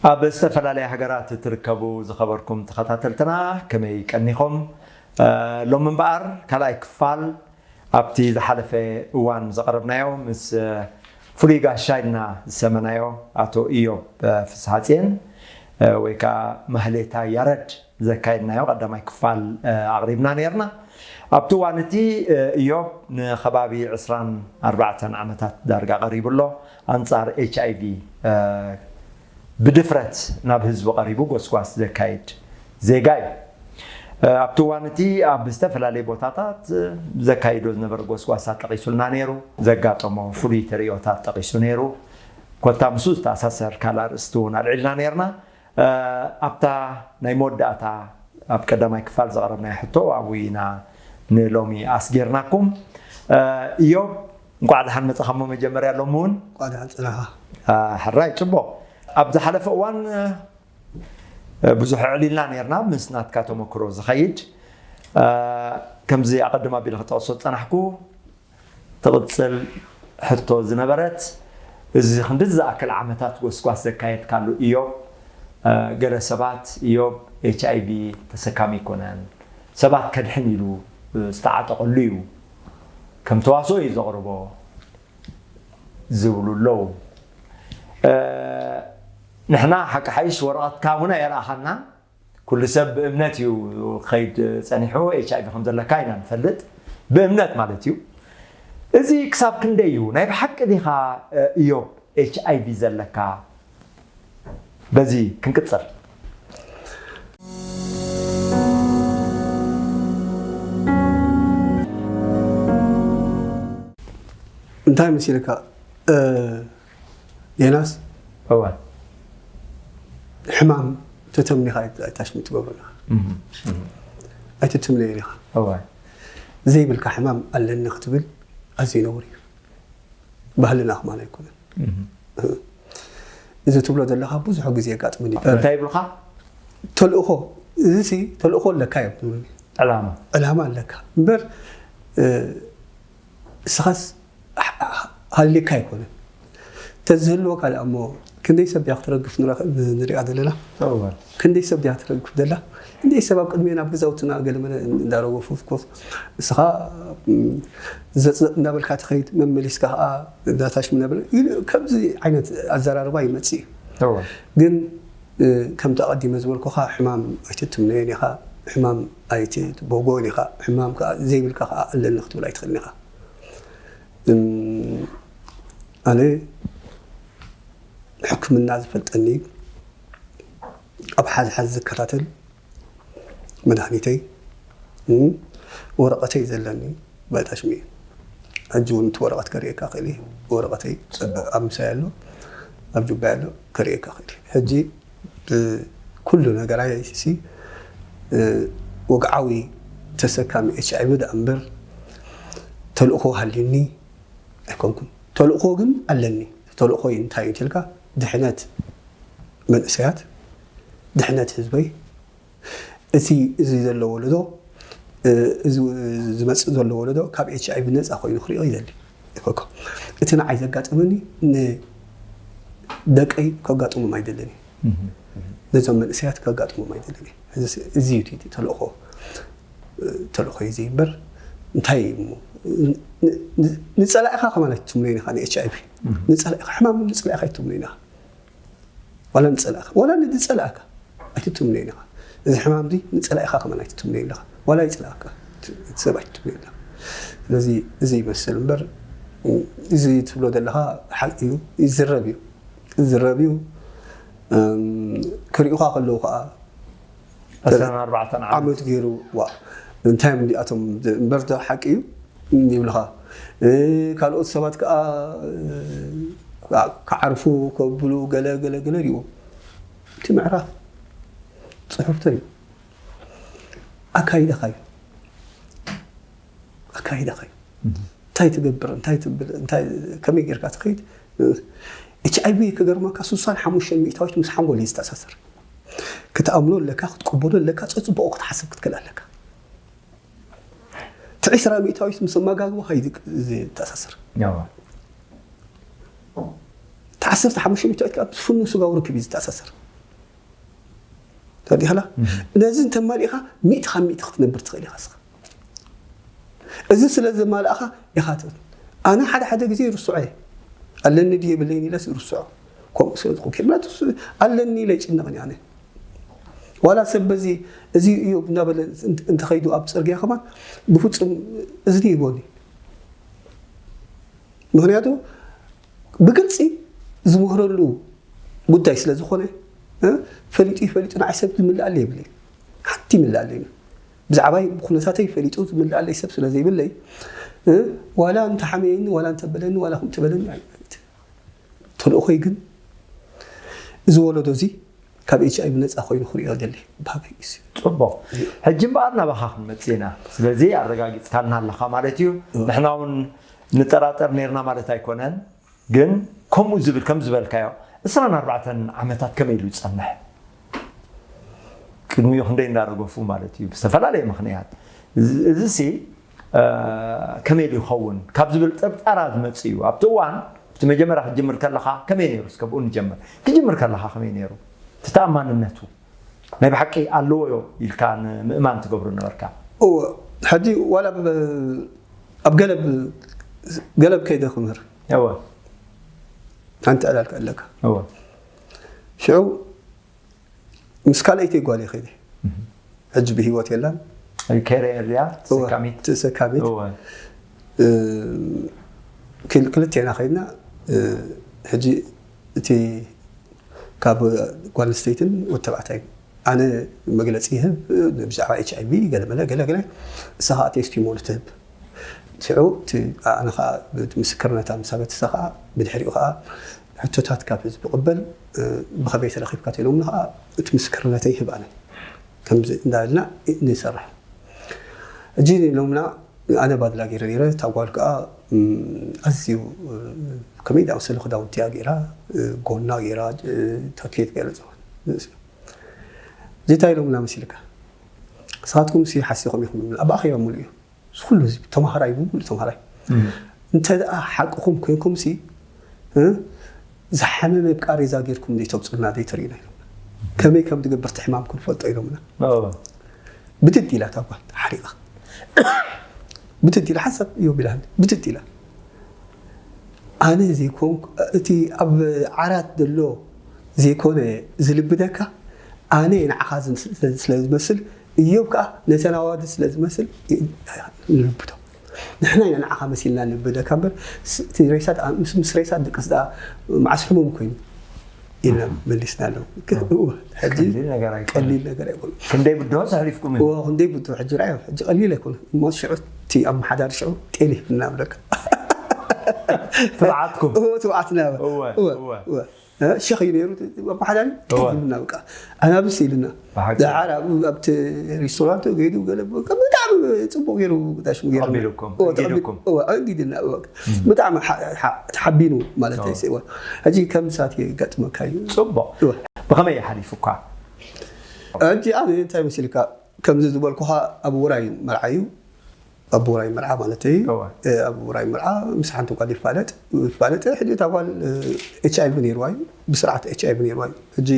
ኣብ ዝተፈላለያ ሃገራት እትርከቡ ዝኸበርኩም ተኸታተልትና፣ ከመይ ቀኒኹም? እ፣ ሎሚ እምበኣር ካልኣይ ክፋል ኣብቲ ዝሓለፈ እዋን ዘቕረብናዮ ምስ፣ እ፣ ፍሉይ ጋሻ ኢልና ዝሰመናዮ ኣቶ ኢዮብ፣ እ፣ ፍስሓጽየን፣ እ፣ ወይ ከዓ ማህሌታ ያረድ ዘካየድናዮ ቀዳማይ ክፋል፣ እ፣ ኣቕሪብና ነይርና። ኣብቲ እዋን እቲ፣ እ፣ ኢዮብ ንኸባቢ ዕስራን ኣርባዕተን ዓመታት ዳርጋ ቀሪቡ ኣሎ። ኣንጻር ኤች ኣይ ቪ፣ እ፣ ብድፍረት ናብ ህዝቢ ቀሪቡ ጎስጓስ ዘካይድ ዜጋ እዩ። እ፣ ኣብቲ እዋን እቲ ኣብ ዝተፈላለየ ቦታታት፣ እ፣ ዘካይዶ ዝነበረ ጎስጓሳት ጠቒሱልና ነይሩ። ዘጋጠሞ ፍሉይ ተርእዮታት ጠቒሱ ነይሩ። ኮታ ምስኡ ዝተኣሳሰር ካልእ ኣርእስቲ እውን ኣልዒልና ነይርና። እ፣ ኣብታ ናይ መወዳእታ ኣብ ቀዳማይ ክፋል ዘቕረብናዮ ሕቶ ኣብኡ ኢና ንሎሚ ኣስጌርናኩም። እ፣ ኢዮብ፣ እንቋዕ ደሓን መጻኻሞ መጀመርያ ሎሚ እውን። እንቋዕ ደሓን ጸናኻ። እ፣ ሕራይ፣ ጽቡቕ። ኣብ ዝሓለፈ እዋን፣ እ፣ ብዙሕ ኣዕሊልና ነይርና ምስ ናትካ ተመክሮ ዝኸይድ። እ፣ ከምዚ ኣቐድም ኣቢለ ክጠቕሶ ዝጸናሕኩ፣ ትቕጽል ሕቶ ዝነበረት፣ እዚ ክንዲ ዝኣክል ዓመታት ጎስጓስ ዘካየድካሉ ኢዮብ፣ እ፣ ገለ ሰባት ኢዮብ ኤች ኣይ ቪ ተሰካሚ ኣይኮነን፣ ሰባት ከድሕን ኢሉ፣ እ፣ ዝተዓጠቐሉ እዩ፣ ከም ተዋስኦ እዩ ዘቕርቦ ዝብሉ ኣለዉ። እ፣ ንሕና ሓቂ ሓይሽ ወረቐትካ እውን ኣየርኣኻናን። ኩሉ ሰብ ብእምነት እዩ ክኸይድ ጸኒሑ፣ ኤች ኣይ ቪ ከም ዘለካ ኢና ንፈልጥ፣ ብእምነት ማለት እዩ። እዚ ክሳብ ክንደይ እዩ? ናይ ብሓቂ ዲኻ፣ እ፣ ኢዮብ፣ ኤች ኣይ ቪ ዘለካ? በዚ ክንቅጽል። እንታይ መሲልካ፣ እ፣ ዮናስ? እወ። ሕማም ተተምኒኻ ኣይት-፣ ኣይታሽሚ ትገብረና። እህ፣ እህ። ኣይትትምነየን ኢኻ። እወ። ዘይብልካ ሕማም ኣለኒ ክትብል ኣዝዩ ነውር እዩ። ባህልና ከማን ኣይኮነን። እህ። እዚ ትብሎ ዘለኻ ብዙሕ ግዜ የጋጥመኒ። እንታይ ይብሉኻ? ተልእኾ፣ እዚሲ ተልእኾ ኣለካ እዮም ትብሉኒ። ዕላማ። ዕላማ ኣለካ። እምበር፣ እ፣ እስኻስ ሓ-፣ ሓ-፣ ሃልዩካ ኣይኮነን። ተዝህልወካ ደኣ እሞ ክንደይ ሰብ ድያ ክትረግፍ ንረኽ-፣ ን-፣ ንሪኣ ዘለና? እወ። ክንደይ ሰብ ድያ ክትረግፍ ደላ? ክንደይ ሰብ ኣብ ቅድሜና ኣብ ገዛውትና ገለ መለ እንዳረገፉ፣ of course፣ እስኻ፣ ም፣ ዘጽ-፣ እንዳበልካ ትኸይድ፣ መመሊስካ ኸኣ እንዳታሽሙ እንዳበለ፣ ኢሉ ከምዚ ዓይነት ኣዘራርባ ይመጽእ እዩ። እወ። ግን፣ እ፣ ከምቲ ኣቐዲመ ዝበልኩኻ፣ ሕማም ኣይትትምነዮን ኢኻ፣ ሕማም ኣይትትበጎን ኢኻ፣ ሕማም ከኣ ዘይብልካ ከኣ ኣለኒ ክትብል ኣይትኽእልን ኢኻ። እም፣ ኣነ ሕክምና ዝፈልጠኒ፣ ኣብ ሓዝ ሓዝ ዝከታተል፣ መድሃኒተይ፣ እም፣ ወረቐተይ ዘለኒ ባይታሽሚ እዩ። ሕጂ እውን እቲ ወረቐት ከርእየካ ክእል እየ። ወረቐተይ ጽቡቕ። ኣብ ምሳይ ኣሎ፣ ኣብ ጁባይ ኣሎ፣ ከርእየካ ክእል እየ። ሕጂ፣ እ፣ ኩሉ ነገራይ ሲ፣ እ፣ ወግዓዊ ተሰካሚ ኤች ኣይ ቪ ደኣ እምበር ተልእኾ ሃልዩኒ ኣይኮንኩን። ተልእኾ ግን ኣለኒ። ተልእኾይ እንታይ እዩ እንተልካ፣ ድሕነት መንእሰያት፣ ድሕነት ህዝበይ፣ እቲ እዚ ዘሎ ወለዶ፣ እ፣ እዚ ዝመጽእ ዘሎ ወለዶ ካብ ኤች ኣይ ቪ ነጻ ኮይኑ ክሪኦ ይደሊ። ይኸኮ። እቲ ንዓይ ዘጋጠመኒ ንደቀይ ከጋጥሞም ኣይደልን እዩ። እህ፣ እህ። ነዞም መንእሰያት ከጋጥሞም ኣይደልን እዩ። እዚ፣ እዚ እዩ እቲ ተልእኾ፣ እ፣ ተልእኾ እዩ እዚ እምበር እንታይ እዩ እሞ? ን-፣ ን-፣ ንጸላኢኻ ከማን ኣይትትምነዮን ኢኻ፣ ን ኤች ኣይ ቪ። እህ። ንጸላኢኻ፣ ሕማም ንጸላኢኻ ኣይትትምነዮን ኢኻ። ዋላ ንጸላእካ፣ ዋላ ንዝጸላእካ ኣይትትምነዮን ኢኻ። እዚ ሕማም እዚ ንጸላኢኻ ከማን ኣይትትምነዮ ኣለኻ። ዋላ ይጽላእካ፣ እቲ ሰብ ኣይትትምነዮ ኣለኻ። ስለዚ እዚ ይመስል እምበር፣ እዚ ትብሎ ዘለኻ ሓቂ እዩ፣ ይዝረብ እዩ። ይዝረብ እዩ። እም፣ ክሪኡኻ ከለዉ ኸኣ ዕስራን ኣርባዕተን ዓመት። ዓመት ገይሩ፣ ዋ፣ እንታይ እዮም እዚኣቶም እምበር፣ ሓቂ እዩ። ይብልኻ። እ፣ ካልኦት ሰባት ከኣ፣ እ፣ ክዓርፉ ከብሉ ገለ፣ ገለ፣ ገለ ድዩ? እቲ ምዕራፍ ጽሑፍቶ እዩ። ኣካይዳኻ እዩ። ኣካይዳኻ እዩ። እህ። እንታይ ትገብር፣ እንታይ ትብል፣ እንታይ፣ ከመይ ጌርካ ትኸይድ? እ፣ ኤች ኣይ ቪ ክገርመካ፣ ስሳን ሓሙሽተን ሚእታዊት ምስ ሓንጎል እዩ ዝተኣሳሰር። ክትኣምኖ ኣለካ፣ ክትቅበሎ ኣለካ፣ ጽጽቡቑ ክትሓስብ ክትክእል ኣለካ። እቲ ዕስራ ሚእታዊት ምስ ኣመጋግባኻ እዩ ዝ-፣ ዝተኣሳሰር። ያዋ። እቲ ዓሰርተ ሓሙሽተ ሚእታዊት ከኣ ምስ ፍኑው ስጋዊ ርክብ እዩ ዝተኣሳሰር። ተረዲእካ? ነዚ እንተማሊእካ ሚእቲ ካብ ሚእቲ ክትነብር ትኽእል ኢኻ እስኻ። እዚ ስለ ዘማልእኻ ኢኻ ትብል። ኣነ ሓደ ሓደ ግዜ ይርስዖ እየ። ኣለኒ ድዩ የብለይን ኢለስ ይርስዖ። ከምኡ ስለ ዝኾንኩ ምክንያቱ ስ-፣ ኣለኒ ኢለ ይጭነቕን እየ ኣነ። ዋላ ሰብ በዚ እዚ እዩ እናበለ እንተ-፣ እንተኸይዱ ኣብ ጽርግያ ከማን ብፍጹም እዝኒ ይህቦኒ። ምክንያቱ ብግልፂ ዝምህረሉ ጉዳይ ስለ ዝኾነ፣ እ፣ ፈሊጡ ይፈሊጡ ንዓይ ሰብ ዝምልኣለ የብለይ። ሓንቲ ይምልኣለይ። ብዛዕባይ ብኩነታተይ ፈሊጡ ዝምልኣለይ ሰብ ስለ ዘይብለይ፣ እ፣ ዋላ እንተሓመየኒ፣ ዋላ እንተበለኒ፣ ዋላ ከምኡ ተበለኒ ኣይፈልጥ። ተልእኾይ ግን እዚ ወለዶ እዚ ካብ ኤች ኣይ ቪ ነፃ ኮይኑ ክሪኦ ደሊ። ባበይ እዩ። ጽቡቕ። ሕጂ እምበኣር ናባኻ ክንመጽእ ኢና። ስለዚ ኣረጋጊጽካልና ኣለኻ ማለት እዩ። እወ። ንሕና እውን ንጠራጠር ነርና ማለት ኣይኮነን። ግን ከምኡ ዝብል ከም ዝበልካዮ ዕስራን ኣርባዕተን ዓመታት ከመይ ኢሉ ዝጸንሕ? ቅድሚኡ ክንደይ እንዳረገፉ ማለት እዩ። ብዝተፈላለየ ምኽንያት። እዚ፣ እዚ ሲ፣ እ፣ ከመይ ኢሉ ይኸውን? ካብ ዝብል ጥርጣራ ዝመጽእ እዩ። ኣብቲ እዋን፣ እቲ መጀመርያ ክትጅምር ከለኻ ከመይ ነይሩ? እስከ ብኡ ንጀምር። ክትጅምር ከለኻ ከመይ ነይሩ? እቲ ተኣማንነቱ ናይ ብሓቂ ኣለዎ ኢልካ ንምእማን ትገብሮ ነበርካ? እወ፣ ሕጂ ዋላ ብ-፣ ኣብ ገለ ብ-፣ ገለ ከይደ ክምህር። እወ። ሓንቲ ዕላል ከለካ። እወ። ሽዑ ምስ ካልኣይተይ ጓል እየ ከይደ። እህ። ሕጂ ብህይወት የላን። ከይረ እያ እዋ፣ ተሰካሚት። ተሰካሚት። እዋ። እ፣ ክል-፣ ክልቴና ከይድና፣ እ፣ ሕጂ እቲ ካብ ጓል ኣንስተይትን ወዲ ተባዕታይን ኣነ መግለጺ ይህብ፣ ብዛዕባ ኤች ኣይ ቪ ገለ መለ፣ ገለ ገለ፣ እሳ ኸኣ ቴስቲሞኒ ትህብ። ሽዑ እቲ ኣነ ኸኣ እቲ ምስክርነታ ምስ ሃበት፣ እሳ ኸኣ ብድሕሪኡ ኸኣ ሕቶታት ካብ ህዝቢ ቅበል፣ እ፣ ብኸመይ ተረኺብካ ተኢሎምኒ ኸኣ እቲ ምስክርነተይ ይህብ ኣነ። ከምዚ እንዳበልና ንሰርሕ። ሕጂ ኢሎምና ኣነ ባድላ ገይረ ነይረ፣ እታ ጓል ከኣ፣ እም፣ ኣዝዩ፣ እ፣ ከመይ ዝኣመሰለ ክዳውንቲ እያ ገይራ፣ እ፣ ጎና ገይራ፣ እ፣ ታኬት ገይራ ዝኸውን። እዚ እንታይ ኢሎምና መሲልካ? ንስኻትኩም ሲ ሓሲኹም ኢኹም፣ ኣብ ኣኼባ ሙሉእ እዩ። እዚ ኩሉ ህዝቢ፣ ተምሃራይ፣ ብምሉእ ተምሃራይ። እም። እንተ ደኣ ሓቅኹም ኮይንኩም ሲ፣ እ፣ ዝሓመመ ኣብ ቃሬዛ ጌርኩም ዘይተውጽኡልና ዘይተርእዩና ኢሎም። ከመይ ከም ዝገብር እቲ ሕማም ክንፈልጦ ኢሎምና። ኦ። ብድድ ኢላ እታ ጓል ሓሪቓ። ብድድ ኢላ ሓንሳብ እዩ ቢላኒ። ብድድ ኢላ። ኣነ ዘይኮንኩ፣ እቲ ኣብ ዓራት ዘሎ ዘይኮነ ዝልብደካ፣ ኣነ ንዓኻ ዝን-፣ ስለ ዝመስል፣ እዮብ ከኣ ነተን ኣዋልድ ስለ ዝመስል ይ-፣ ንልብዶ። ንሕና ኢና ንዓኻ መሲልና ንልብደካ እምበር፣ ስ-፣ እቲ ሬሳ ደኣ፣ ምስ፣ ምስ ሬሳ ድቅስ ደኣ መዓስ ሕሙም ኮይኑ? ኢልና መሊስናሎም። እወ። ሕጂ ቀሊል ነገር ኣይኮነን። ቀሊል ነገር ኣይኮነን። ክንደይ ብድሆ ዘሕሊፍኩም እዩ? እወ፣ ክንደይ ብድሆ። ሕጂ ርኣዮ፣ ሕጂ ቀሊል ኣይኮነን። እሞ ሽዑ እቲ ኣመሓዳሪ ሽዑ ጤል ይህብና ብለካ። ትብዓትኩም? እወ፣ ትብዓትና። እወ፣ እወ፣ እወ። እወ። እ፣ ሸኽ እዩ ነይሩ፣ ኣመሓዳሪ እወ። ቴሌቪዥን እና በቃ ኣናብስ ኢልና። ብሓቂ። ደሓር ኣብ-፣ ኣብቲ ሬስቶራንት ገይዱ ገለ በቃ ብጣዕሚ ጽቡቕ ገይሩ ዳሽ ገይሩ። ተቐቢሉኩም፣ እወ፣ ተቐቢ-፣ ኣንጊዱኩም። እወ፣ ኣንጊድና፣ እወ። እም። ብጣዕሚ ሓ-፣ ሓ-፣ ተሓቢኑ ማለት እወ። ኣይስእወ። ሕጂ ከም ሳት የጋጥመካ እዩ። ጽቡቕ። እወ። ብኸመይ እዩ ሓሊፉካ? ሕጂ ኣነ እንታይ መሲልካ፣ ከምዚ ዝበልኩኻ ኣብ ውራይ መርዓ እዩ። ኣብ ውራይ መርዓ ማለተይ፣ እወ። እ፣ ኣብ ውራይ መርዓ ምስ ሓንቲ ጓል ይፋለጥ፣ ይፋለጥ። ሕጂ እታ ጓል፣ እ፣ ኤች ኣይ ቪ ነይርዋ እዩ፣ ብስርዓት ኤች ኣይ ቪ ነይርዋ እዩ። ሕጂ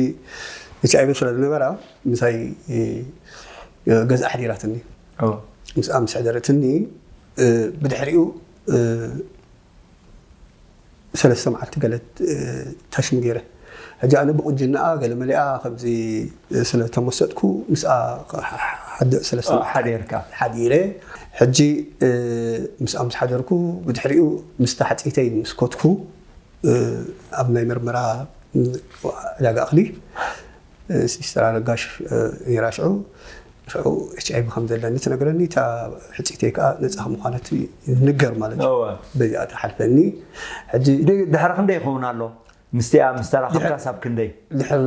ኤች ኣይ ቪ ስለ ዝነበራ ምሳይ፣ እ፣ ገዛ ኣሕዲራትኒ። እወ። ምስኣ ምስ ሕደረትኒ፣ እ፣ ብድሕሪኡ፣ እ፣ ሰለስተ መዓልቲ ገለ፣ እ፣ ታሽም ገይረ። ሕጂ ኣነ ብቁንጅናኣ ገለ መሊኣ ከምዚ ስለ ተመሰጥኩ ምስኣ ሓደ ሰለስተ አ፣ መዓልቲ ሓዲርካ። ሓዲረ። ሕጂ፣ እ፣ ምስኣ ምስ ሓደርኩ ብድሕሪኡ ምስ ታሕፂተይ ምስ ኮትኩ፣ እ፣ ኣብ ናይ መርመራ ዕዳጋ እኽሊ፣ እ፣ ሲስተር ኣረጋሽ፣ እ፣ ነይራ ሽዑ። ሽዑ ኤች ኣይ ቪ ከም ዘለኒ ትነግረኒ፣ እታ ሕፅይተይ ከዓ ነፃ ከም ምዃነት ይንገር ማለት እዩ። እወ። በዚኣ ትሓልፈኒ። ሕጂ ድ-፣ ድሕሪ ክንደይ ይኸውን ኣሎ? ምስቲኣ ምስ ተራኸብካ ድሕሪ፣ ሳብ ክንደይ? ድሕሪ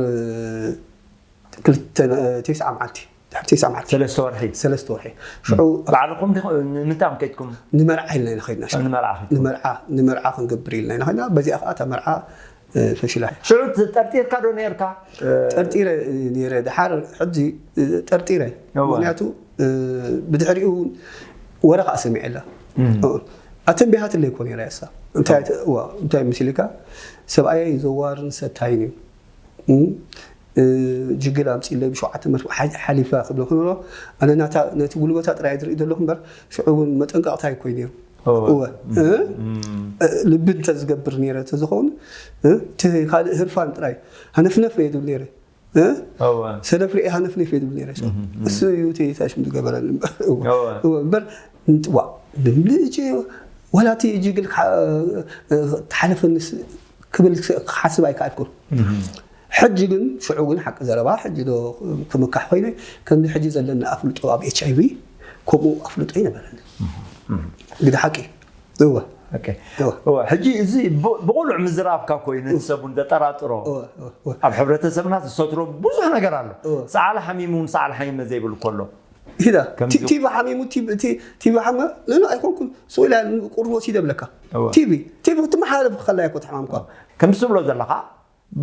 ክልተ፣ እ፣ ተስዓ መዓልቲ። ድሕሪ ተስዓ መዓልቲ። ሰለስተ ወርሒ? ሰለስተ ወርሒ። ሽዑ ባዕልኹም ዲኹ-፣ ንምንታይ ከይድኩም? ንመርዓ ኢልና ኢና ኸይድና። ሽዑ ንመርዓ ከይድኩም? ንመርዓ፣ ንመርዓ ክንገብር ኢልና ኢና ኸይድና። በዚኣ ከዓ እታ መርዓ እ፣ ፈሽላ። ሽዑ ጠርጢርካ ዶ ነርካ? እ፣ ጠርጢረ ነይረ። ድሓር ሕጂ፣ እ፣ ጠርጢረ። እወ። ምኽንያቱ፣ እ፣ ብድሕሪኡ ወረ ኸኣ ሰሚዐላ። እም። እ፣ ኣተንቢሃትለይ እኮ ነይራ እሳ። እንታይ እም። ኣተ-፣ እዋ፣ እንታይ መሲልካ? ሰብኣየይ ዘዋርን ሰታይን እዩ። እም፣ እ፣ ጅግል ኣምፂለይ ብሸውዓተ መርፍእ ሓ-፣ ሓሊፋ ክብሎ ከሎ፣ ኣነ ናታ፣ ነቲ ጉልበታ ጥራይ ዝርኢ ዘለኹ እምበር፣ ሽዑ እውን መጠንቀቕታ እኮ እዩ ነይሩ። እወ። እወ። እ? እ፣ ልቢ እንተዝገብር ነይረ እንተዝኸውን፣ እ፣ እቲ ካልእ ህርፋን ጥራይ ሃነፍነፍ እየ ዝብል ነይረ። እ? እወ። ሰለፍ ርኤ ሃነፍነፍ እየ ዝብል ነይረ። እሱ እዩ እቲ ታሽም ዝገበረኒ እምበር። እወ። እወ፣ እምበር፣ ንጥዋ፣ ብልጅ፣ ዋላ እቲ ጅግል ክሓ-፣ እ፣ ተሓለፈንስ ክብል ክሓስብ ኣይከኣልኩን። ሕጂ ግን፣ ሽዑ ግን ሓቂ ዘረባ፣ ሕጂ ዶ ክምካሕ ኮይነ፣ ከምዚ ሕጂ ዘለና ኣፍልጦ ኣብ ኤች ኣይ ቪ፣ ከምኡ ኣፍልጦ ኣይነበረን። ግዲ ሓቂ። እወ። ኦኬ። እወ። እወ፣ ሕጂ እዚ ብ-፣ ብቑሉዕ ምዝራብካ ኮይኑ፣ እቲ ሰብ እውን ዘጠራጥሮ። እወ፣ እወ፣ እወ። ኣብ ሕብረተሰብና ዝሰትሮ ብዙሕ ነገር ኣሎ። እወ። ሰዓል ሓሚሙ እውን ሰዓል ሓሚመ ዘይብል ከሎ። ኢዳ፣ ከምዚ ቲ-፣ ቲቪ ሓሚሙ፣ ቲቪ፣ ቲ-፣ ቲቪ ሓመ፣ ንዕኡ ኣይኮንኩን፣ ስቕ ኢላ ቁሩብ ወሲደ እብለካ። እወ። ቲቪ፣ ቲቪ ክትመሓላለፍ ከላ እኮ ተሓማምኳ። ከምዚ ትብሎ ዘለኻ፣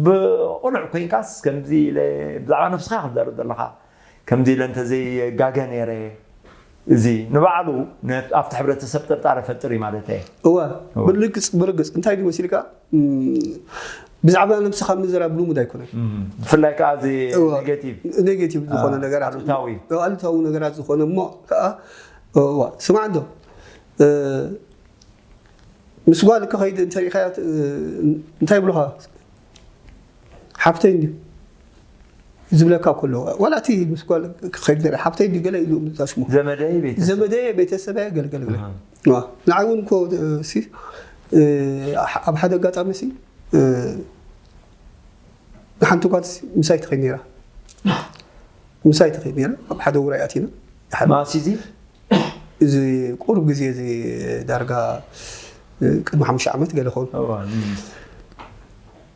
ብቕኑዕ ኮይንካስ ከምዚ ኢለ ብዛዕባ ነብስኻ ክትዛረብ ዘለኻ፣ ከምዚ ኢለ እንተዘይጋገ ነይረ፣ እዚ ንባዕሉ ነ-፣ ኣብቲ ሕብረተሰብ ጥርጣረ ፈጥር እዩ ማለት እየ። እወ፣ እወ። ብርግጽ፣ ብርግጽ። እንታይ ድዩ መሲልካ? እም፣ ብዛዕባ ነብስኻ ምዝራብ ልሙድ ኣይኮነን። እም፣ ብፍላይ ከኣ እዚ እወ፣ ኔጌቲቭ። ኔጌቲቭ ዝኾነ አ፣ ነገራት። ኣሉታዊ። ኣሉታዊ ነገራት ዝኾነ እሞ ከኣ፣ እወ፣ ስማዕ እንዶ፣ እ፣ ምስ ጓል ክኸይድ እንተ ርኢኻያ፣ እ፣ እንታይ ይብሉኻ? ሓፍተይ እንድዩ ዝብለካ ከሎ፣ ዋላ እቲ ምስ ጓል ክኸይድ ገለ፣ ሓፍተይ እንድዩ ገለ ኢሉ ምዛሽሞ። ዘመደይ፣ ቤተሰብ። ዘመደይ፣ ቤተሰበይ፣ ገለ፣ ገለ፣ ገለ። ኣሃ። ዋ፣ ንዓይ እውን እኮ፣ እ፣ ሲ፣ እ፣ ኣብ ሓደ ኣጋጣሚ ሲ፣ እ፣ ንሓንቲ ጓል ሲ፣ ምሳይ ትኸይድ ነይራ። ምሳይ ትኸይድ ነይራ። ኣብ ሓደ ውራይ ኣቲና። ድሓን መኣስ እዚ? እዚ ቁሩብ ግዜ እዚ ዳርጋ፣ እ፣ ቅድሚ ሓሙሽተ ዓመት ገለ ኸውን። እዋ፣ እም።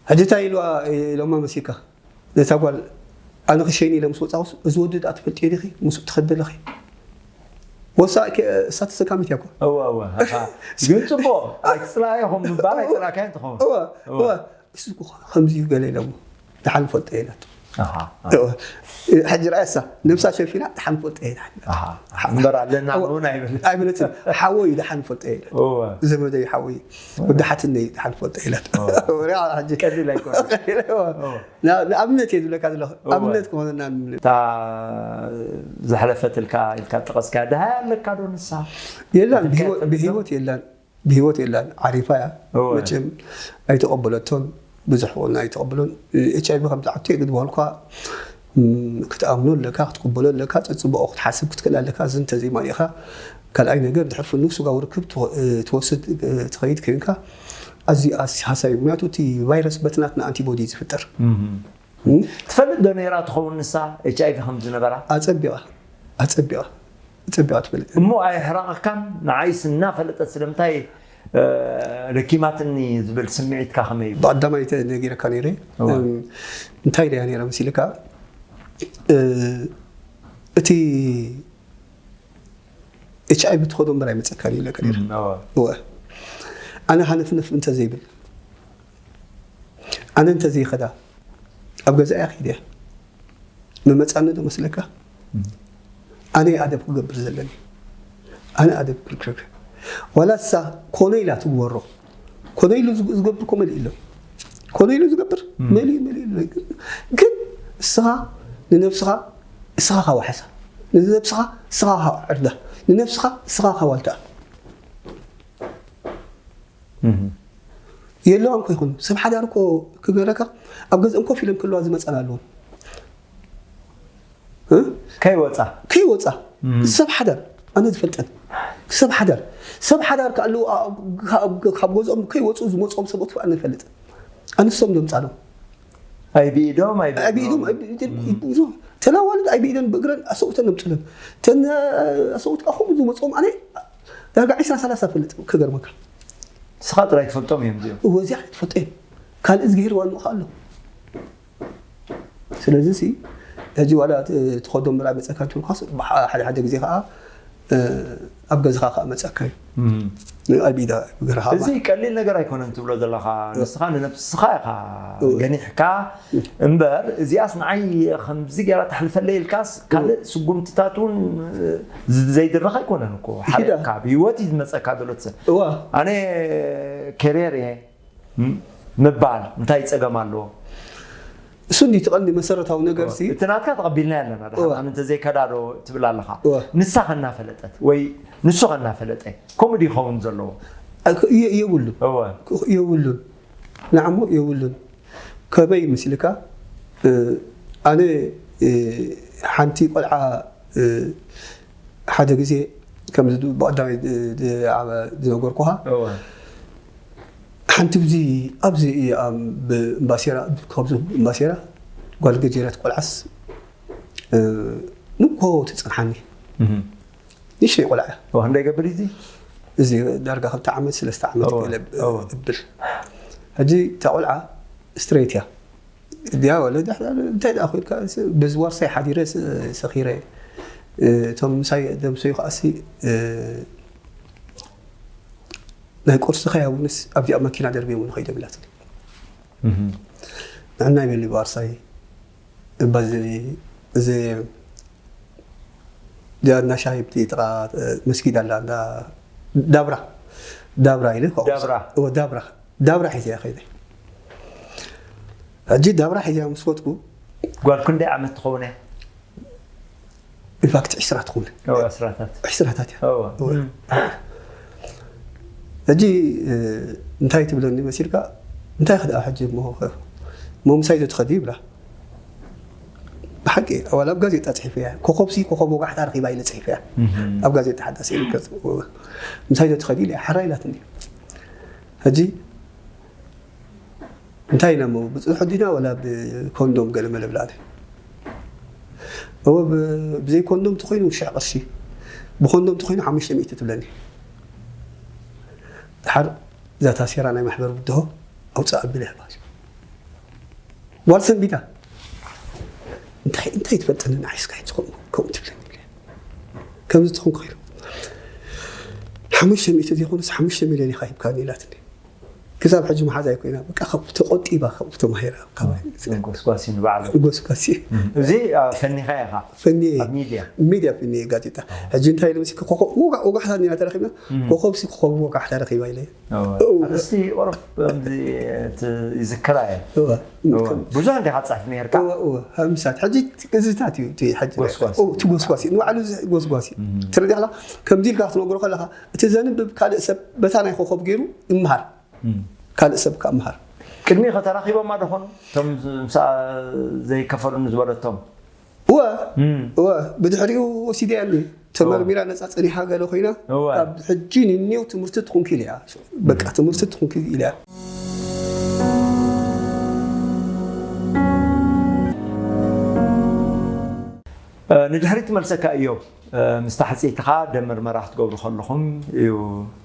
ሕጂ እንታይ ኢልዋ-፣ ኢሎማ መሲልካ? ነታ ጓል ኣነ ክሸይኒ ኢለ ምስ ወጻኹስ፣ እዚ ወዲ ደኣ ትፈልጥዮ ዲኺ? ምስኡ ትኸዲ ኣለኺ? ወሳ ከ-፣ እሳ ተሰካሚት እያ እኮ። እዋ፣ እዋ፣ ሃሃ። ግን ጽቡቕ፣ ኣይትጽላእዮ ኹም ምባል ኣይጸላእካዮን ትኸውን። እዋ፣ እዋ። እዋ። እሱ እኮ ከምዚ እዩ ገለ ኢሎሞ። ደሓን ፈልጦ እየ ኢላቶ። ኣሃ፣ ኣሃ። እዋ። ሕጂ ረኣያ እሳ፣ ነብሳ ሸፊና ደሓን ፈልጦ እየ ኢላ። ኣሃ። እምበር ኣለና እዋ። እውን ኣይብል። ኣይብለትን። ሓወይ ደሓን ፈልጦ እየ ኢላ። እዋ። ዘመደይ ሓወይ፣ ወዲ ሓትነይ ደሓን ፈልጦ እየ ኢላ። እዋ። ወሪያ ሕጂ። ቀሊል ኣይኮነን። እዋ። እዋ። ና-፣ ንኣብነት እየ ዝብለካ ዘለኹ። እዋ። ኣብነት ክኾነና ንብል። እታ ዘሕለፈትልካ ኢልካ ጠቐስካ፣ ደሃይ ኣለካ ዶ ንሳ? የላን፣ ብትልካ ብህይወት፣ ትፈልጥ ዶ? ብህይወት የላን። ብህይወት የላን። ዓሪፋ እያ። እወ። መቸም ኣይተቐበለቶን። ብዙሕ እውን ኣይተቐበሎን። ኤች ኣይ ቪ ከም ዝዓብቶ የግድ በልኳ። እም፣ ክትኣምኖ ኣለካ፣ ክትቅበሎ ኣለካ፣ ጸጽብኦ ክትሓስብ ክትክእል ኣለካ። እዚ እንተዘይማሊእኻ፣ ካልኣይ ነገር፣ ድሕር ፍኑ ስጋዊ ርክብ ትወ-፣ ትወስድ፣ ትኸይድ ኮይንካ፣ ኣዝዩ ኣስ-፣ ሃሳይ እዩ። ምክንያቱ፣ እቲ ቫይረስ በቲ ናትና ኣንቲቦዲ እዩ ዝፍጠር። እም። እም? ትፈልጥ ዶ ነይራ ትኸውን ንሳ ኤች ኣይ ቪ ከም ዝነበራ? ኣጸቢቓ፣ ኣጸቢቓ፣ ኣጸቢቓ ትፈልጥ። እሞ ኣየሕረቐካን? ንዓይስ እናፈለጠት ስለምንታይ፣ እ፣ ለኪማትኒ ዝብል ስምዒትካ ከመይ እዩ? ብቐዳማይ ተ-፣ ነጊረካ ነይረ። እዋ። እም፣ እንታይ ኢለያ ነይረ መሲልካ? እ፣ እቲ ኤች ኣይ ቪ ትኸዶ እምበር ኣይመጸካን እዩ ኢለካ ነይረ። እም፣ እዋ። እወ። ኣነ ሃነፍነፍ እንተዘይብል፣ ኣነ እንተዘይኸዳ፣ ኣብ ገዛኣ እያ ከይደ እያ። መመጻኒ ዶ መስለካ? እም። ኣነ ኣደብ ክገብር ዘለኒ። ኣነ ኣደብ ክገብር። ዋላ እሳ ኮነ ኢላ ትግበሮ። ኮነ ኢሉ ዝግ-፣ ዝገብር እኮ መሊኡ ኣሎ። ኮነ ኢሉ ዝገብር እም። መሊኡ፣ መሊኡ ኣሎ። ግን እስኻ ንነብስኻ፣ እስኻ ካዋሕሳ። ንነብስኻ፣ እስኻ ካዕርዳ። ንነብስኻ፣ እስኻ ካዋልታ። እም። የለዋን እኮ ይኹን። ሰብ ሓዳር እኮ ክገረካ፣ ኣብ ገዝኦም ኮፍ ኢሎም ክህልዋ ዝመጸን ኣለዎም። እ? ከይወጻ። ከይወጻ። እም። ሰብ ሓዳር፣ ኣነ ዝፈልጠን። ሰብ ሓዳር። ሰብ ሓዳር ከኣለዉ፣ ኣ-፣ ካብ፣ ካብ ገዝኦም ከይወጹ ዝመጽኦም ሰብኡት ኣነ ይፈልጥ። ኣንሶም ዘምጻሎም። ኣይ ብኢዶም፣ ኣይ ኣይ ብኢዶም፣ ብእግሮም። ኣይ ብኢዶም፣ እም። ተን ኣዋልድ ኣይ ብኢደን ብእግረን ኣሰብኡተን ነምጽለን። ተን ኣሰብኡት ከኣ ከምኡ ዝመጽኦም ኣነ ዳርጋ ዒስራ ሰላሳ እፈልጥ፣ ክገርመካ። ንስኻ ጥራይ ትፈልጦም እዮም እዚኦም። እወ፣ እዚኣ ትፈልጦ እዮም። ካልእ እዝግሄር ዋንኡ ከኣ ኣሎ። ስለዚ ሲ፣ ሕጂ ዋላ ት-፣ ትኸዶ እምበር ኣይመጸካን ትብልካስ፣ ብሓ-፣ ሓደ ሓደ ግዜ ከኣ፣ እ፣ ኣብ ገዛኻ ከኣ መጸካ እዩ። እም። ኣብ ኢዳ እግርኻ እዚ ባ- ቀሊል ነገር ኣይኮነን ትብሎ ዘለኻ። እ። ንስኻ ንነብስኻ ኢኻ እ። ገኒሕካ እምበር፣ እዚኣስ ንዓይ ከምዚ ገይራ ተሕልፈለይ ኢልካስ፣ ካልእ እ። ስጉምትታት እውን፣ እ፣ ዝ-፣ ዘይድረኽ ኣይኮነን እኮ። ኢዳ። ሓሪቕካ፣ ብህይወት እዩ ዝመጸካ ዘሎ ትሰ-፣ እዋ። ኣነ ኬርየር እየ። ም-፣ ምባል እንታይ ጸገም ኣለዎ? እሱ እንዲ ትቐንዲ መሰረታዊ ነገር ሲ እቲ ናትካ ተቐቢልና ኣለና። እወ። ድሓን እንተዘይከዳዶ ትብል ኣለኻ። እወ። ንሳ ከናፈለጠት ወይ ንሱ ከናፈለጠ ከምኡ ድዩ ይኸውን ዘለዎ? ኣክ- የ- የብሉን እወ። የብሉን ንዓሞ የብሉን። ከመይ ምስልካ እ፣ ኣነ እ፣ ሓንቲ ቆልዓ እ፣ ሓደ ግዜ ከምዚ ድ- ብቐዳማይ ድ- ድ- ዓበ- ዝነገርኩኻ እወ። ሓንቲ ብዚ ኣብዚ እያ ኣብ እምባሴራ ካብዚ እምባሴራ ጓል ገጀረት ቆልዓስ እ፣ ንኮ ትፅንሓኒ እህም። ንሽተይ ቆልዓ እያ። እወ፣ ክንደይ ገብር እዚ? እዚ ዳርጋ ክልተ ዓመት ሰለስተ ዓመት እወ፣ ገለ እወ። እብል ሕጂ እታ ቆልዓ ስትሬት እያ ድያ ወለ ዳሕዳ እንታይ ደኣ ኮይልካ በዚ ዋርሳይ ሓዲረ ስ- ሰኺረ እ፣ እቶም ምሳይ ደምሰዩ ከዓሲ እ፣ ናይ ቁርሲ ከያውንስ ኣብዚኣ መኪና ደርብዮም ንኸይዶም ኢላትኒ እህም። ንዕና ይበሊ ብዋርሳይ እባ እዚ እዚ እዚኣ እንዳ ሻሂ ብቲ ጥቓ መስጊድ ኣላ እንዳ ዳብራ ዳብራ ኢለ ካብኡ ዳብራ። እወ ዳብራ ዳብራ ሒዘያ ከይደ ሕጂ ዳብራ ሒዘያ ምስ ወጥኩ ጓል ክንደይ ዓመት ትኸውን እያ? ኢንፋክት ዕስራ ትኸውን እወ፣ ዕስራታት። ዕስራታት እያ እወ። እወ። ሕጂ እ፣ እንታይ ትብለኒ መሲልካ እንታይ ክደኣ ሕጂ እሞ ኸ- እሞ ምሳይ ዶ ትኸዲ ይብላ ብሓቂ ዋላ ኣብ ጋዜጣ ፅሒፈያ ኮኸብሲ ኮኸብ ወጋሕታ ረኺባ ኢለ ፅሒፈያ እህም። ኣብ ጋዜጣ ሓዳስ ኢሉ ምሳይ ዶ ትኸዲ ኢለ ሓራ ኢላትኒ ሕጂ እንታይ ኢለ እሞ ብፅሑፍ ዲና ወላ ብኮንዶም ገለ መለ ብላለ እወ ብ- ብዘይ ኮንዶም ተኮይኑ ሽሕ ቅርሺ ብኮንዶም ተኮይኑ ሓሙሽተ ሚእቲ ትብለኒ ድሓር እዛ ታሴራ ናይ ማሕበር ብድሆ ኣውፅእ ኣቢለ ይሕባሽ ጓል ሰንቢዳ እንታይ እንታይ ትፈልጠኒ ንዓይስካ ከምኡ ከምኡ ትብለኒ ኢለ ከምዚ ትኹን ክኢሉ ሓሙሽተ ሚእቲ ዘይኮነስ ሓሙሽተ ሚልዮን ኢኻ ሂብካኒ ኢላትኒ ክሳብ ሕጂ መሓዛይ ኮይና በቃ ካብ ተቆጢባ ካብኡ ተማሂራ ካባይ ጎስጓሲ ንባዕሉ ጎስጓሲ እዚ ፈኒኻ ኢኻ ፈኒየ ኣብ ሚድያ ሚድያ ፈኒየ ጋዜጣ ሕጂ እንታይ ኢለ መሲልካ ኮኸብ ወጋ- ወጋሕታ እንዲና ተረኺብና ኮኸብሲ ኮኸብ ወጋሕታ ረኺባ ኢለ እስቲ ኦሮብ ከምዚ ይዝክራ እየ እወ ብዙሕ እንዲኻ ትፅሕፍ ነርካ እወ እወ ሃምሳት ሕጂ እዚታት እዩ እቲ ሕጂ ጎስጓስ። እወ፣ እቲ ጎስጓስ እዩ ንባዕሉ እዚ ጎስጓስ እዩ ትረዳሕላ ከምዚ ኢልካ ክትነግሮ ከለካ እቲ ዘንብብ ካልእ ሰብ በታ ናይ ኮኸብ ገይሩ ይምሃር ካልእ ሰብ ከዓ ምሃር ቅድሚ ከተራኺቦማ ዶ ኾኑ እቶም ምሳ ዘይከፈሉኒ ዝበለቶም እወ እወ ብድሕሪኡ ወሲደያ ኒ ተመርሚራ ነፃ ፀኒሓ ገለ ኮይና እወ። ካብ ሕጂ ንኔው ትምህርቲ ትኹንኪ ኢለያ በቃ ትምህርቲ ትኹንኪ ኢለያ ንድሕሪት ትመልሰካ እዮም ምስታ ሕፅይትኻ ደም ምርመራ ክትገብሩ ከለኹም እዩ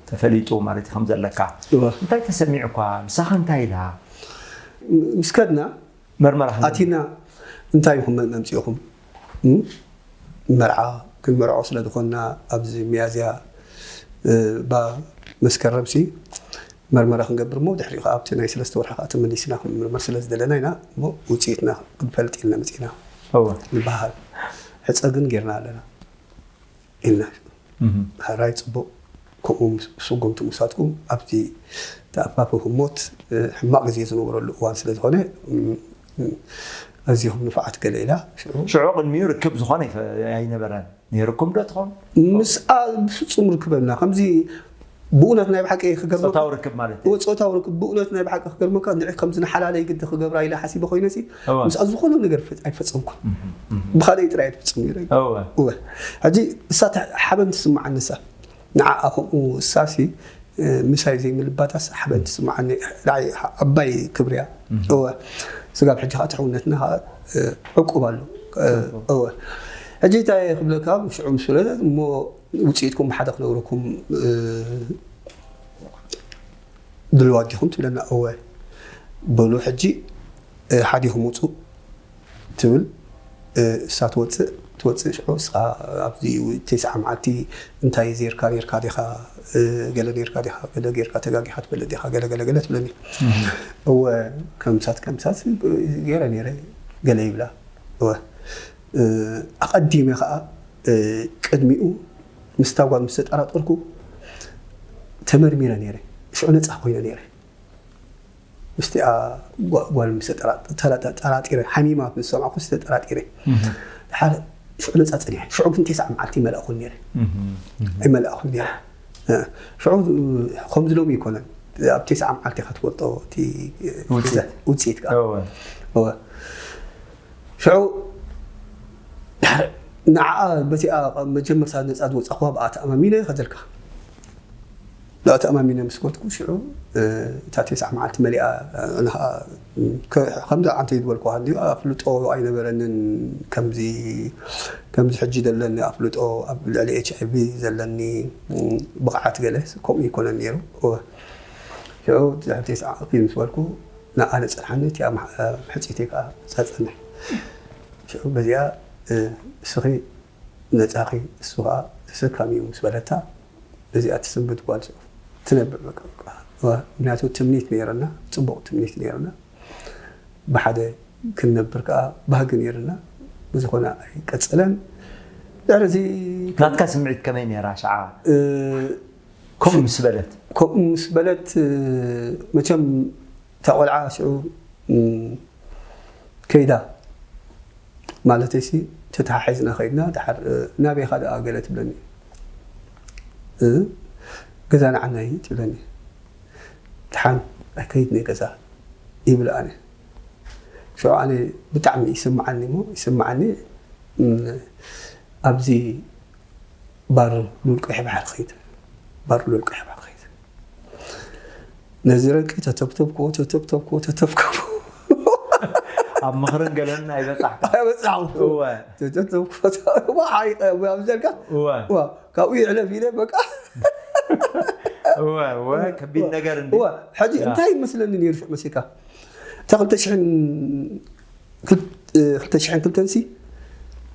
ተፈሊጡ ማለት እዩ ከም ዘለካ እወ። እንታይ ተሰሚዑኳ ንሳኻ እንታይ ኢላ ምስ ከድና መርመራ ኣቲና እንታይ ኢኹም መምፂእኹም እም? መርዓ ክንመርዖ ስለ ዝኾንና ኣብዚ ሚያዝያ እ፣ ባ መስከረም ሲ መርመራ ክንገብር እሞ ድሕሪኡ ከዓ ኣብቲ ናይ ሰለስተ ወርሒ ከዓ ተመሊስና ክንምርመር ስለ ዝደለና ኢና እሞ ውፅኢትና ክንፈልጥ ኢልና መፂና እወ ንበሃል ሕፀ ግን ጌርና ኣለና ኢልና ሕራይ ፅቡቕ ከምኡ ምስ- ስጉምቲ ምውሳድኩም ኣብቲ ተኣፋፊ ህሞት እ፣ ሕማቕ ግዜ ዝነበረሉ እዋን ስለ ዝኾነ እም፣ እም፣ ኣዚኹም ንፋዓት ገለ ኢላ ሽዑ ሽዑ ቅድሚኡ ርክብ ዝኾነ ይፈ- ኣይነበረን ነይርኩም ዶ ትኾን ምስኣ ብፍፁም ርክበና ከምዚ ብእውነት ናይ ብሓቂ ክገርመካ ፆታዊ ርክብ ማለት እዩ እወ ፆታዊ ርክብ ብእውነት ናይ ብሓቂ ክገርመካ ንዕ ከምዚ ንሓላለይ ግዲ ክገብራ ኢለ ሓሲበ ኮይነ ሲ እወ። ምስኣ ዝኾነ ነገር ፈ- ኣይፈፀምኩን ብካልእ ጥራይ ትፍፅም ነይረ እወ እወ ሕጂ እሳ ተ- ሓበን ትስምዓኒ እሳ ንዓኣ ከምኡ እሳ ሲ እ፣ ምሳይ ዘይምልባታስ ሓበን ትስምዓኒ ንዓይ ዓባይ ክብሪ እያ እወ ስጋብ ሕጂ ከዓ ትሕውነትና ከዓ እ፣ ዕቁብ ኣሎ እ፣ እወ ሕጂ እንታይ ክብለካ ሽዑ ምስ ፍለጠት እሞ ውፅኢትኩም ብሓደ ክነግረኩም እ፣ ድልዋት ዲኹም ትብለና እወ በሉ ሕጂ እ፣ ሓዲኹም ውፁ ትብል እ፣ እሳ ትወፅእ ትወፅእ ሽዑ እስኻ ኣብዚ ተስዓ መዓልቲ እንታይ ዜርካ ኔርካ ዲኻ እ፣ ገለ ኔርካ ዲኻ ገለ ጌርካ ተጋጊኻ ትፈልጥ ዲኻ ገለ ገለ ገለ ትብለኒ እወ ከምሳት ከምሳት ገይረ ኔረ ገለ ይብላ እወ እ፣ ኣቐዲመ ከዓ እ፣ ቅድሚኡ ምስታ ጓል ምስ ተጠራጠርኩ ተመርሚረ ኔረ ሽዑ ነፃ ኮይነ ኔረ ምስቲኣ ጓ- ጓል ምስ ተጠራ- ተራ- ተጠራጢረ፣ ሓሚማ ምስ ሰማዕኩ ተጠራጢረ። ድሓር ሽዑ ነፃ ፀኒሐ። ሽዑ ግን ቴስዓ መዓልቲ ይመልኣኹን ነይረ። ኣይመልኣኹን ነይረ። ሽዑ ከምዚ ሎም ይኮነን። ኣብ ቴስዓ መዓልቲ ኢኻ ትፈልጦ እቲ ውፅኢት። ውፅኢት ከዓ እወ። ሽዑ ንዓኣ በቲኣ መጀመርታ ነፃ ዝወፃኹዋ ብኣ ተኣማሚነ ከዘልካ ብኣ ተኣማሚነ ምስ ኮትኩ ሽዑ እታ ቴስዓ መዓልቲ መሊኣ። ከምዚ ዓንተ ዝበልኩ ኣፍልጦ ኣይነበረንን። ከምዚ ከምዚ ሕጂ ዘለኒ ኣፍልጦ ኣብ ልዕሊ ኤች ኣይቪ ዘለኒ ብቕዓት ገለ ከምኡ ይኮነን ነይሩ። ሽዑ ቴስዓ መዓልቲ ምስ በልኩ ንኣነ ጸንሓኒ። እቲኣ ሕጽይተይ ከዓ ጸጸንሕ። ሽዑ በዚኣ እስኺ ነጻኺ እሱ ከዓ ተሰካሚ እዩ ምስ በለታ እዚኣ ትስንብድ ጓል ትነብዕ በቃ። ምክንያቱ ትምኒት ነይርና፣ ፅቡቕ ትምኒት ነይርና። ብሓደ ክንነብር ከዓ ባህጊ ነይርና። ብዝኾነ ኣይቀፀለን። ድሕሪ እዚ ናትካ ስምዒት ከመይ ነይራ ሸዓ? ከምኡ ምስ በለት ከምኡ ምስ በለት መቸም እታ ቆልዓ ሽዑ ከይዳ ማለተይሲ ተተሓሒዝና ከይድና ድሓር ናበይኻ ደኣ ገለ ትብለኒ ገዛ ንዓናይ ትብለኒ ድሓን ኣይከይድኒ ገዛ ይብል ኣነ ሽዑ ኣነ ብጣዕሚ ይስምዓኒ እሞ ይስምዓኒ ኣብዚ ባር ሉል ቀይሕ ባሕሪ ኸይድ ባር ሉል ቀይሕ ባሕሪ ኸይድ ነዚ ረቂ ተተብተብክዎ ተተብተብክዎ ተተብከቡ ኣብ ምኽርን ገለን ኣይበጻሕካ ኣይበጻሕኩ ተተብከቡ ኣብዘልካ ካብኡ ይዕለፍ ኢለ በቃ ከቢድ ነገር እንዲ ሕጂ እንታይ መስለኒ ነይሩ ሽዑ መሲልካ እታ ክልተ ሽሕን ክልተ ሽሕን ክልተን ሲ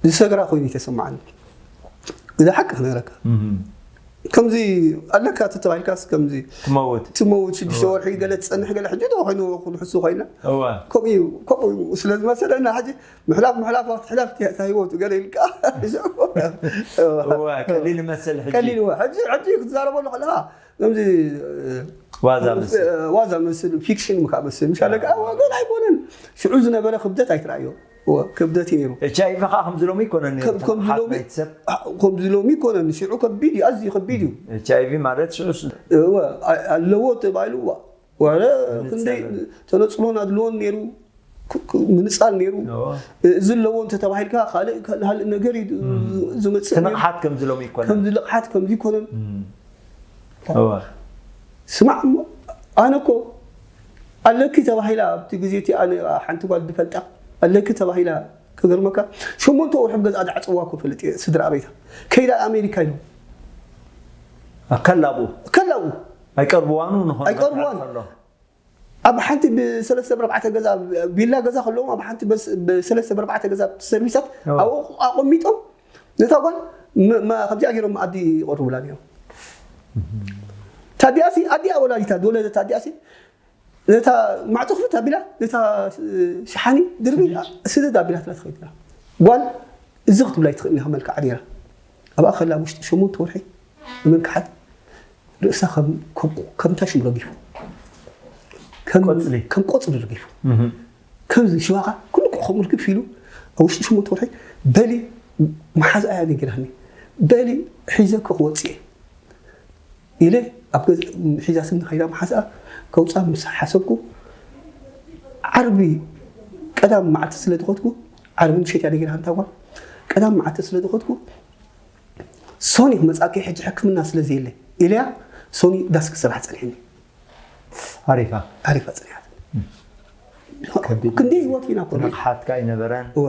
ዝሰግራ ኮይኑ ተሰማዓኒ እዚ ሓቂ ክነግረካ ከምዚ ኣለካ ተተባሂልካስ ከምዚ ትመውት ትመውት ሽዱሽተ ወርሒ ገለ ትፀንሕ ገለ ሕጂ ዶ ኮይኑ ክንሕሱ ኮይና ከምኡ እዩ ከምኡ ስለ ዝመሰለና ሕጂ ምሕላፍ ምሕላፍ ትሕለፍ እታ ህይወቱ ገለ ኢልካ ቀሊል ይመስል ሕጂ ቀሊል ሕጂ ክትዛረበሉ ከለካ ከምዚ ዋዛ መስል ዋዛ መስል ፊክሽን ምካ መስል ምሻለ ገለ ኣይኮነን ሽዑ ዝነበረ ክብደት ኣይትረኣዮ ክብደት እዩ ነይሩ። ኤች ኣይ ቪ ከዓ ከምዚ ሎሚ ይኮነን ነይሩ። ከምዚ ሎሚ ከምዚ ሎሚ ይኮነን። ሽዑ ከቢድ እዩ፣ ኣዝዩ ከቢድ እዩ። ኤች ኣይ ቪ ማለት ሽዑ ኣለዎ ተባሂሉ ዋረ ክንደይ ተነፅሎን ኣድልዎን ነይሩ ምንፃል ነይሩ እዚ ኣለዎ እንተተባሂልካ ካልእ ካልእ ነገር እዩ ዝመፅእ ነይሩ። ንቕሓት ከምዚ ሎሚ ይኮነን። ከምዚ ልቕሓት ከምዚ ይኮነን። ስማዕ እሞ ኣነ እኮ ኣለኪ ተባሂላ ኣብቲ ግዜ እቲ ኣነ ሓንቲ ጓል ዝፈልጣ ኣለኪ ተባሂላ ክገርመካ ሸሞንተ ወርሒ ኣብ ገዝኣ ዝዓፀዋ እኮ ፈልጥ እየ ስድራ ኣበይታ ከይዳ ኣሜሪካ ኢሎም ከላብኡ ከላብኡ ኣይቀርብዋኑ ንኾን ኣይቀርብዋን ኣብ ሓንቲ ብሰለስተ ብርባዕተ ገዛ ቪላ ገዛ ከለዎም ኣብ ሓንቲ ብሰለስተ ብርባዕተ ገዛ ሰርቪሳት ኣብኡ ኣቆሚጦም ነታ ጓል ከምዚኣ ገይሮም መኣዲ ይቐርቡላ ነይሮም። ታዲኣሲ ኣዲኣ ወላዲታ ዝወለደት ኣዲኣሲ ነታ ማዕፆ ክፍት ኣቢላ ነታ ሸሓኒ ድርቢ ስደድ ኣቢላትና ትኸይድ ነራ። ጓል እዚ ክትብላ ኣይትኽእል ኢኻ መልክዓ ነይራ። ኣብኣ ከላ ውሽጢ ሸሞንተ ወርሒ ብመልክዓት ርእሳ ከምታ ሽም ረጊፉ ከም ቆፅሊ ረጊፉ ከምዚ ሽባኻ ኩሉ ከምኡ ርግፍ ኢሉ ኣብ ውሽጢ ሸሞንተ ወርሒ በሊ መሓዝኣ እያ ነጊራኒ በሊ ሒዘ ክወፅእ እየ ኢለ ኣብ ገዛ ሒዛትኒ ከይዳ መሓዝኣ ከውፃ ምስ ሓሰብኩ ዓርቢ ቀዳም መዓልቲ ስለ ዝኸድኩ ዓርቢ ምሸት እያ ነጊራ ሓንታ ጓል ቀዳም መዓልቲ ስለ ዝኸድኩ ሶኒ ክመፃኪ ሕጂ ሕክምና ስለ ዘየለ ኢለያ ሶኒ ዳስ ክስራሕ ፀኒሐኒ ዓሪፋ ዓሪፋ ፅንሓት ክንደይ ህይወት ኢና ኮ ንቕሓትካ ኣይነበረን እወ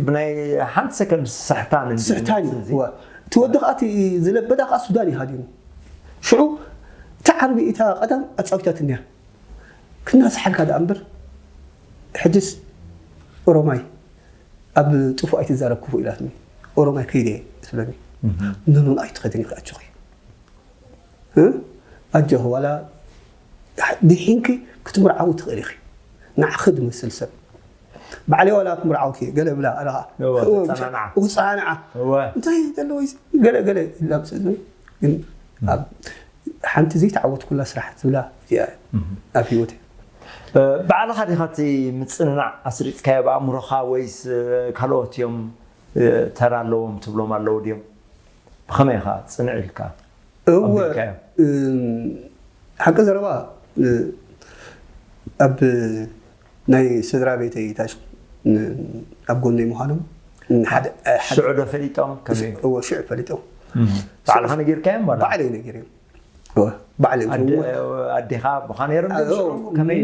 ብናይ ሓንቲ ሰከንድ ስሕታን ስሕታን እዩ እወ እቲ ወዲ ከዓ እቲ ዝለበዳ ከዓ ሱዳን እዩ ሃዲሙ ሽዑ እታ ዓርቢ እታ ቀዳም ኣፃዊታትንያ ክናስሓልካ ደኣ እምበር ሕጅስ ኦሮማይ ኣብ ጥፉእ ኣይትዛረብ ክፉእ ኢላትኒ ኦሮማይ ከይደ እየ ትብለኒ ኖኖን ኣይትኸድን ኢኺ ኣጆኺ ኣጆኺ ዋላ ድሒንኪ ክትምርዓዊ ትኽእል ኢኺ ንዓኺ ዝመስል ሰብ ባዕለይ ዋላ ክምርዓውኪ ገለ ብላ ኣለኻ ክፀናንዓ እንታይ ዘለዎ ገለ ገለ ኢላ ምስ ግን ኣብ ሓንቲ ዘይተዓወትኩላ ስራሕ ዝብላ እዚኣ እያ ኣብ ህይወተይ። ባዕልኻ ዲኻ እቲ ምፅንናዕ ኣስሪፅካዮ ብኣእምሮኻ ወይስ ካልኦት እዮም ተራ ኣለዎም ትብሎም ኣለዉ ድዮም? ብኸመይ ኢኻ ፅንዕ ኢልካ እወ ኣንቢብካዮ? ሓቂ ዘረባ ኣብ ናይ ስድራ ቤተይ ታሽ ኣብ ጎነይ ምዃኖም ሓደ ሓደ ሽዑ ዶ ፈሊጦም ከመይ? እወ ሽዑ ፈሊጦም ባዕልኻ ነጊርካዮም ዋላ? ባዕለይ ነጊር እዮም እወ ባዕለይ ኣደ- ኣዴኻ ኣቦኻ ነይሮም ድዮም ሽዑ? ከመይ?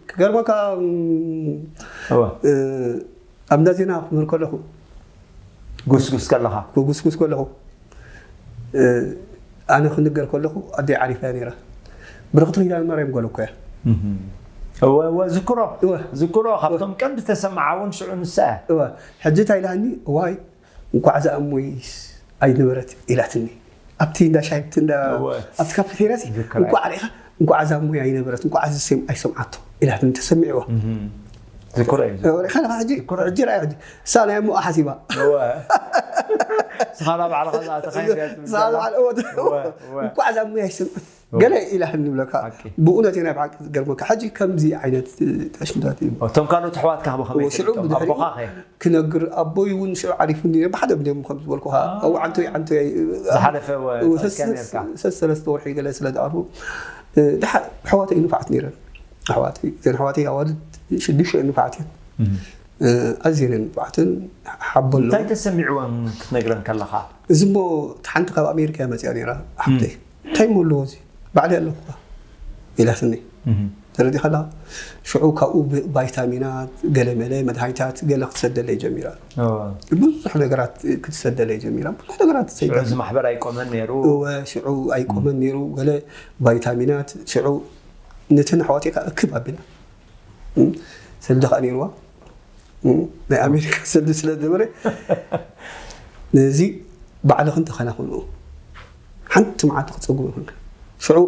ክገርመካ እወ ኣብ እንዳ ዜና ክምህር ከለኹ ጉስጉስ ከለኻ ክጉስጉስ ከለኹ ኣነ ክንገር ከለኹ ኣደይ ዓሪፋ እያ ነይራ። ብርኽቲ ኪዳነ ማርያም ጓል እኮ እያ። እወ እወ ዝክሮ እወ። ዝክሮ ካብቶም ቀንዲ ተሰማዓ እውን ሽዑ ንሳ እያ። እወ ሕጂ እንታይ ኢላኒ እዋይ እንኳዕ ዝኣሞይ ኣይነበረት ኢላትኒ። ኣብቲ እንዳ ሻይ ኣብቲ እንዳ እወ። ኣብቲ ካፌቴርያሲ ዝክራ። እንኳዕ ሪኢኻ እንኳዕ እዛ እሞ ኣይነበረት እንኳዕ እዚ ስም ኣይሰምዓቶ ኢላትኒ ተሰሚዕዋ። ዝክሮ እዩ። ሪኢኻ ኢኻ ሕጂ ሕጂ ራእያ ሕጂ እሳ ናይ ኣሞኣ ሓሲባ እወ ስኻላ ባዕልኻ ዝኣተኻ ኢያ ትብል እዛ ዘላ። በዓል እወ እወ፣ እወ። እንኳዕ እዛ እሞ ኣይሰምዓት ገለ ኢላትኒ ንብለካ ሓቂ። ብእውነት ኢና ብሓቂ ዝገርመካ ሕጂ ከምዚ ዓይነት ተሽምታት እዩ። እቶም ካልኦት ኣሕዋትካ ብኸመይ እወ፣ ሽዑ ፈሊጦም? ብድሕሪኡ ኣቦኻ ኸ? ክነግር ኣቦይ እውን ሽዑ ዓሪፉ እንዲ ብሓደ ብለዮም ከም ዝበልኩኻ ኣብኡ ዓንቶይ ዓንቶይ ዝሓለፈ ወ- ታሪኽካ ነርካ? ሰለስተ ወርሒ ገለ ስለ ዝኣርፉ ድሓ ኣሕዋተይ ንፋዓት ነይረን ኣሕዋተይ እዘን ኣሕዋተይ ኣዋልድ ሽዱሽተ ንፋዓት እየን ኣዝየን ንፋዓትን ሓቦሎ እንታይ ተሰሚዕወን ክትነግረን ከለኻ? እዚ ሞ ሓንቲ ካብ ኣሜሪካ እያ መፅያ ነይራ ሓብተይ እንታይ ሞ ኣለዎ እዚ ባዕለይ ኣለኹ ኢላትኒ ተረዲኻ ኣለኻ ሽዑ ካብኡ ብ- ቫይታሚናት ገለመለ መድሃኒታት ገለ ክትሰደለይ ጀሚራ ብዙሕ ነገራት ክትሰደለይ ጀሚራ ብዙሕ ነገራት ሽዑ ትሰይዳ እዚ ማሕበር ኣይቆመን ነይሩ። እወ ሽዑ ኣይቆመን ነይሩ ገለ ቫይታሚናት ሽዑ ነተን ኣሕዋተይ ከዓ እክብ ኣቢላ እም፣ ሰልዲ ከዓ ነይርዋ እም፣ ናይ ኣሜሪካ ሰልዲ ስለ ዝነበረ ነዚ ባዕልኽን ተኸናኸንኡ ሓንቲ መዓልቲ ክፀጉም ይኹን ሽዑ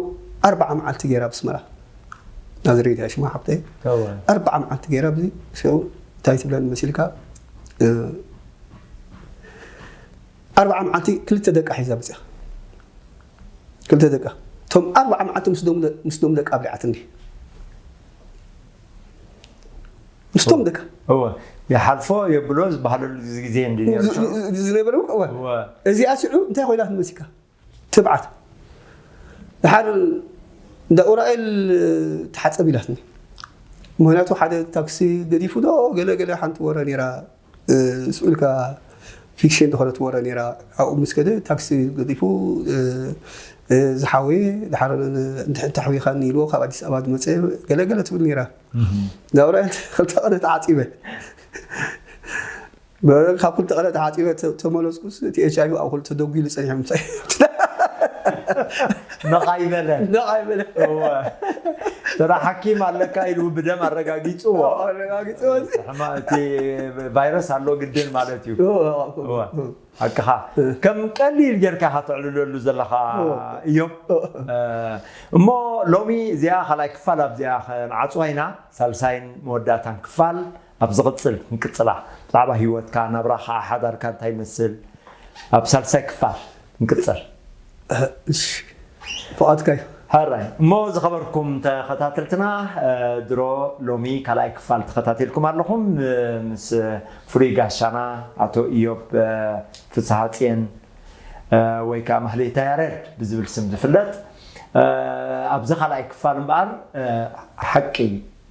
ኣርባዓ መዓልቲ ገይራ ብስመራ ናዝሬት እያ ሽማ ሓብተይ እወ። ኣርባዓ መዓልቲ ገይራ ብዚ ሽዑ እንታይ ትብለኒ መሲልካ እ፣ ኣርባዓ መዓልቲ ክልተ ደቃ ሒዛ ብፅያ ክልተ ደቃ እቶም ኣርባዓ መዓልቲ ምስዶም ደ- ምስዶም ደቃ ኣብሊዓትኒ ምስቶም ደቃ እወ ይሓልፎ የብሎ ዝበሃለሉ ግዜ እንዲ ነይሩ ሽዑ። ዝነበረ እወ እወ እዚኣ ሽዑ እንታይ ኮይናት መሲካ ትብዓት ድሓር እንዳ ኡራኤል ተሓፀብ ኢላትኒ ምክንያቱ ሓደ ታክሲ ገዲፉ ዶ ገለ ገለ ሓንቲ ወረ ነይራ ስኡልካ ፊክሽን ዝኾነት ወረ ነይራ ኣብኡ ምስ ከደ ታክሲ ገዲፉ ዝሓወየ ድሓር እንድሕር ተሕዊኻኒ ኢልዎ ካብ ኣዲስ ኣበባ ዝመፀ ገለገለ ትብል ነይራ እንዳ ኡራኤል ክልተ ቀነ ተዓፂበ ካብ ክልተ ቀነ ተዓፂበ ተመለስኩስ እቲ ኤች ኣይቪ ኣብ ክልተ ደጉ ኢሉ ፀኒሑ ምሳይ ነቓይ በለ ነቓይ በለ እወ። ተራ ሓኪም ኣለካ ኢሉ ብደም ኣረጋጊፅዎ ኣረጋጊፁ ሕማ- እቲ ቫይረስ ኣሎ ግድን ማለት እዩ እወ። ሓቅኻ ከም ቀሊል ጌርካ ኢኻ ተዕልለሉ ዘለኻ እዮም እሞ ሎሚ እዚኣ ካልኣይ ክፋል ኣብዚኣ ከንዓፅዋ ኢና ሳልሳይን መወዳእታን ክፋል ኣብ ዝቕፅል ክንቅፅላ ብዛዕባ ህይወትካ ናብራኻ ሓዳርካ እንታይ ይመስል ኣብ ሳልሳይ ክፋል ክንቅፅል እሺ ፍቓድካ እዩ ሕራይ እሞ ዝኸበርኩም ተኸታተልትና ድሮ ሎሚ ካልኣይ ክፋል ተኸታተልኩም ኣለኹም ምስ ፍሉይ ጋሻና ኣቶ ኢዮብ ፍስሃፅየን ወይ ከዓ ማህሌታ ያሬድ ብዝብል ስም ዝፍለጥ ኣብዚ ካልኣይ ክፋል እምበኣር ሓቂ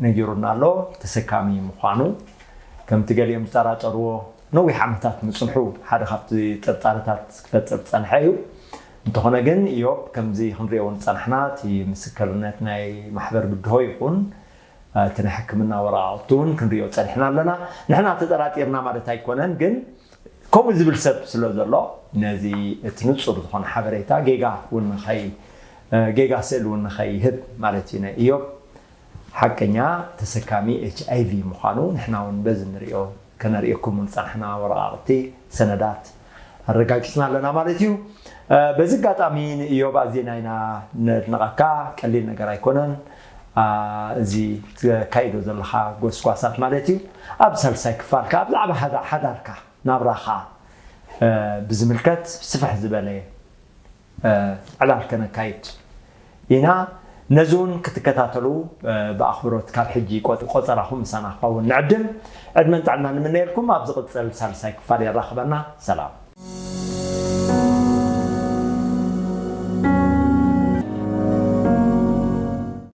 ነጊሩና ኣሎ ተሰካሚ ምዃኑ ከምቲ ገሊኦም ዝጠራጠርዎ ነዊሕ ዓመታት ምፅንሑ ሓደ ካብቲ ጥርጣረታት ክፈጥር ዝፀንሐ እዩ እንተኾነ ግን ኢዮብ ከምዚ ክንሪኦ ዝፀናሕና እቲ ምስክርነት ናይ ማሕበር ብድሆ ይኹን እቲ ናይ ሕክምና ወረቃቕቲ እውን ክንሪኦ ፀኒሕና ኣለና ንሕና ተጠራጢርና ማለት ኣይኮነን ግን ከምኡ ዝብል ሰብ ስለ ዘሎ ነዚ እቲ ንፁር ዝኾነ ሓበሬታ ጌጋ እውን ንኸይ ጌጋ ስእል እውን ንኸይህብ ማለት እዩ ናይ ኢዮብ ሓቀኛ ተሰካሚ ኤች ኣይቪ ምዃኑ ንሕና እውን በዚ ንሪኦ ከነርእየኩም ዝፀናሕና ወረቓቕቲ ሰነዳት ኣረጋጊፅና ኣለና ማለት እዩ በዚ ኣጋጣሚ ንእዮብ ኣዜና ኢና ነድንቐካ ቀሊል ነገር ኣይኮነን እዚ ትካይዶ ዘለኻ ጎስጓሳት ማለት እዩ ኣብ ሳልሳይ ክፋል ከዓ ብዛዕባ ሓዳርካ ናብራኻ ብዝምልከት ስፍሕ ዝበለ ዕላል ከነካይድ ኢና። ነዚ እውን ክትከታተሉ ብኣኽብሮት ካብ ሕጂ ቆፀራኹም ምሳና ክኸውን ንዕድም። ዕድመን ጥዕና ንምነየልኩም። ኣብ ዝቕፅል ሳልሳይ ክፋል የራኽበና። ሰላም።